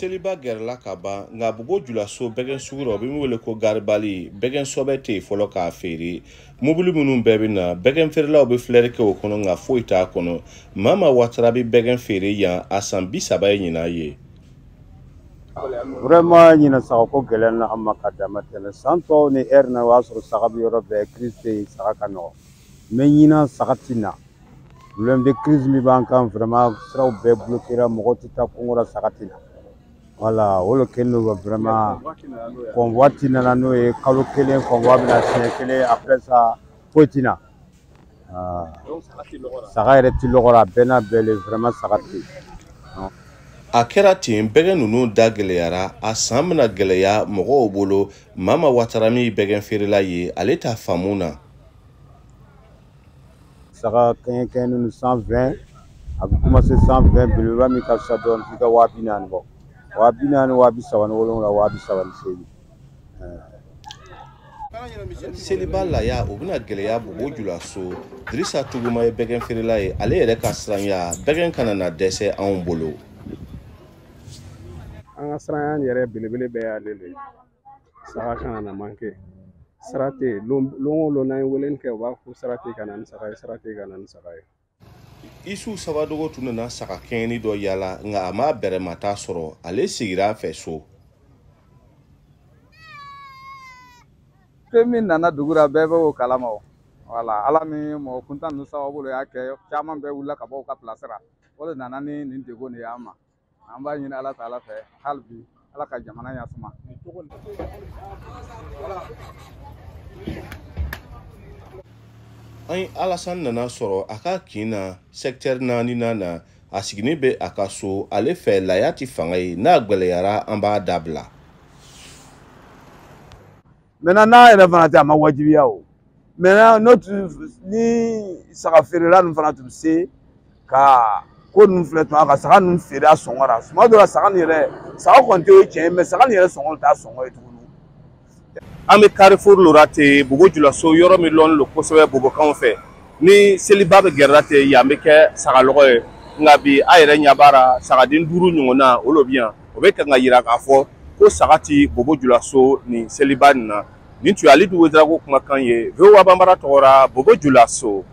Seliba gɛrɛla ka ban, nka Bobo Julaso bɛgɛn sugu rɔ, o bɛ min wele ko garibali, bɛgɛn sɔbɛ tɛ yen fɔlɔ k'a feere. Mobili minnu bɛɛ bɛ na, bɛgɛn feerelaw bɛ filɛri kɛ o kɔnɔ, nka foyi t'a kɔnɔ. Mama Watara bɛ bɛgɛn feere yan, a san 30 ye ɲinan ye. Vraiment ɲinan sagako gɛlɛn na an ma ka dama tɛmɛ. San tɔw ni heure na, o y'a sɔrɔ saga bɛ yɔrɔ bɛɛ, crise tɛ yen, saga ka nɔgɔn. Mais ɲinan saga ti na. Problème de crise min b'an kan, vraiment siraw bɛɛ bloquera, mɔgɔw tɛ taa kungo la, saga ti na. Voilà, o de kɛlen don vraiment convoi ti nana n'o ye, kalo kelen convoi bɛna siɲɛ kelen, après ça foyi ti na. Saga yɛrɛ ti lɔgɔ la, a bɛɛ n'a bɛɛ le, vraiment saga tɛ yen. A kɛra ten, bɛgɛn ninnu da gɛlɛyara, a san bɛna gɛlɛya mɔgɔw bolo. Mama Watara min ye bɛgɛn feerela ye, ale t'a faamu na. Saga kɛɲɛ kɛɲɛ ninnu 120, a bɛ commencer 120, belebeleba min ka fisa dɔɔnin f'i ka 200 000 bɔ. 240, 237, 380. Seliba laya, o bɛna gɛlɛya Bobo Julaso. Dirisa Tuguma ye bɛgɛn feerela ye, ale yɛrɛ ka siranya bɛgɛn kana na dɛsɛ anw bolo. An ka siranya yɛrɛ belebele bɛɛ y'ale de ye. Saga kana na manqué. Sira tɛ yen, lon o lon n'an ye weleli kɛ, u b'a fɔ sira tɛ ka na ni saga ye, sira tɛ ka na ni saga ye. Isu Sabadogo tun nana saga kɛɲɛni dɔ yala, nka a ma bɛrɛmata sɔrɔ, ale sigira a fɛ so. Fɛn min nana dugu la, bɛɛ bɛ o kalama o. Wala ala ni mɔgɔ kuntan ninnu sababu y'a kɛ, caman bɛɛ wulila ka bɔ u ka place la. O de nana ni nin degun de y'an ma. An b'a ɲini Ala ta Ala fɛ hali bi, Ala ka jamana ɲasuma. An ye Alassane nana sɔrɔ a ka kin na secteur 4 na, a sigilen bɛ a ka so, ale fɛ laya tɛ fanga ye, n'a gɛlɛyara an b'a dabila. Maintenant n'a yɛrɛ fana tɛ, a ma wajibiya o. Maintenant n'o tun ni saga feerela ninnu fana tun bɛ se ka ko ninnu filɛ tuma ka saga ninnu feere a sɔngɔ la, tuma dɔ la saga nin yɛrɛ, saga kɔni tɛ o ye tiɲɛ ye, mais saga nin yɛrɛ sɔngɔ t'a sɔngɔ ye tuguni. An bɛ Carrefour lora ten Bobo Julaso, yɔrɔ min lɔnnen don kosɛbɛ bobokanw fɛ. Ni seliba bɛ gɛrɛla ten, yan bɛ kɛ sagalɔgɔ ye. Nka bi a yɛrɛ ɲɛ b'a la, sagaden 5 ɲɔgɔnna o de bɛ yan. O bɛ kan ka yira k'a fɔ ko saga ti Bobo Julaso nin seliba nin na. Nin tun ye Alidu Ouédraogo kumakan ye, VOA Bambara tɔgɔ la, Bobo Julaso.